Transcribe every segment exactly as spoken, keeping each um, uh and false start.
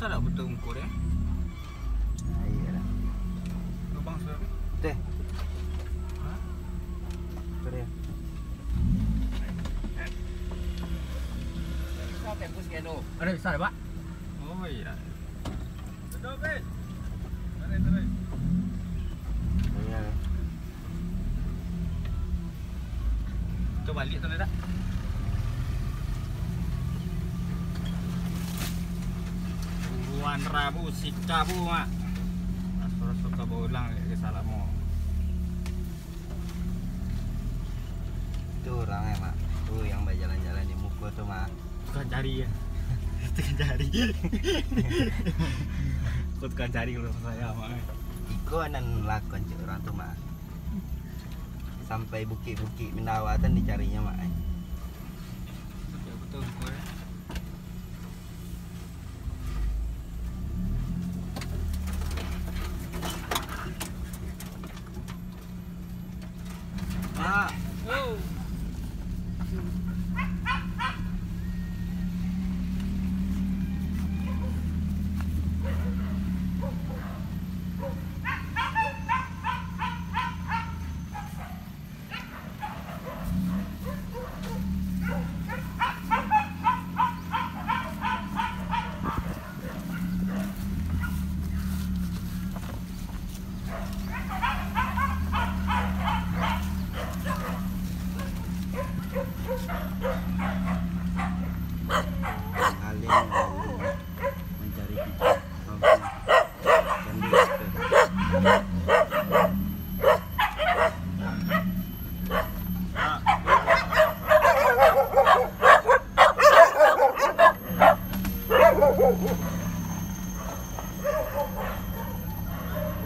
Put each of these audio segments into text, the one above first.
Salah betul ukur, eh. Nah, iyalah. Lubang sudah. Teh. Hah? Sorry, ya. Bisa tembus ke, no? Ada bisa, Pak? Oh, iya. Betul, Ben. Tarik, tarik. Iya. Coba balik tu dah. Buruan rabu, sika bu, Mak. Raso-raso ka baulang lagi salamo. Tu urang eh, Mak. Tu yang bajalan-jalan di muko tu, Mak. Tukang cari ya. Tukang cari. Kau tukang cari kalau saya, Mak. Iko nan lakon cek urang tu, Mak. Sampai bukik-bukik Mindawa tu dicarinyo, Mak, eh. Sampai betul, Mak, eh. Mak. Oh. Alim, alim. Mancari picak.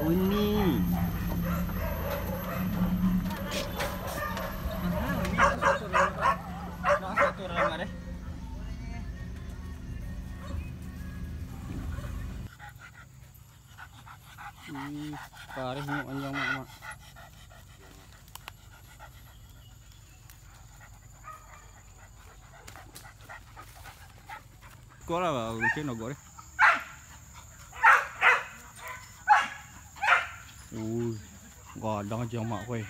Uni. Ih, parih manyuak anjiang, Mak, Mak. Kau lah, Lucin, ogok deh. Ui, gadang anjiang, Mak, weh.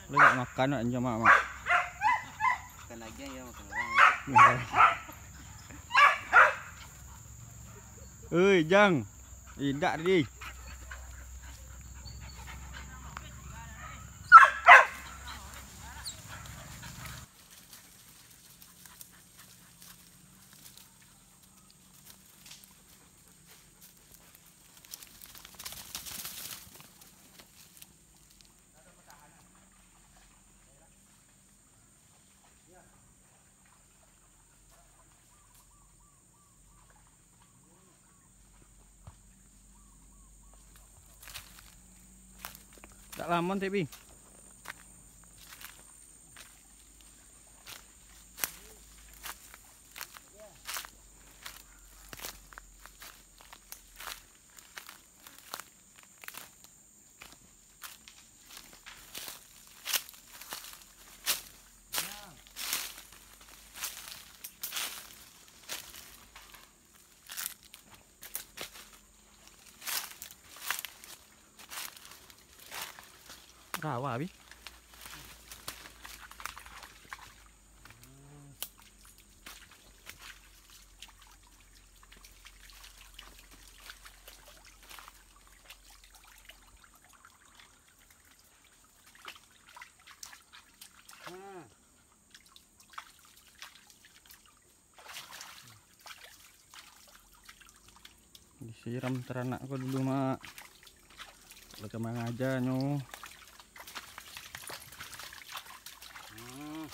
Lu nak makan, nak, anjiang, Mak, Mak? Makan lagi, ya, makan orang. Oi, Jang. Idak tadi. Tak lamo, Tek Bi. Rawa, Bi. Disiram taranak ko dulu, Mak. Kalau ka mangaja nyo. Hmm.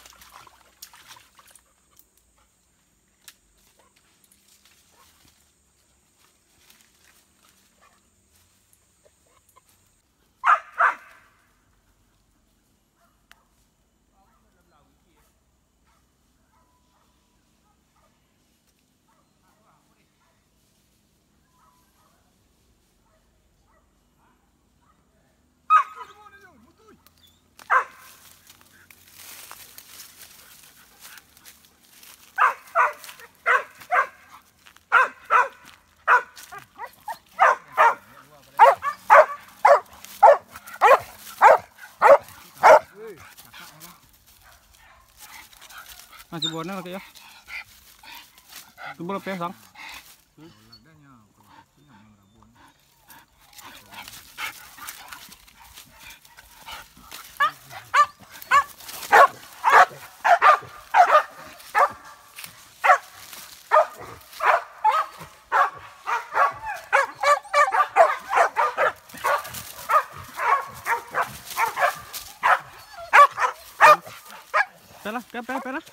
Nah, coba ni lagi ya. Coba lepas, Sang. Pelah, pelah, pelah, pelah.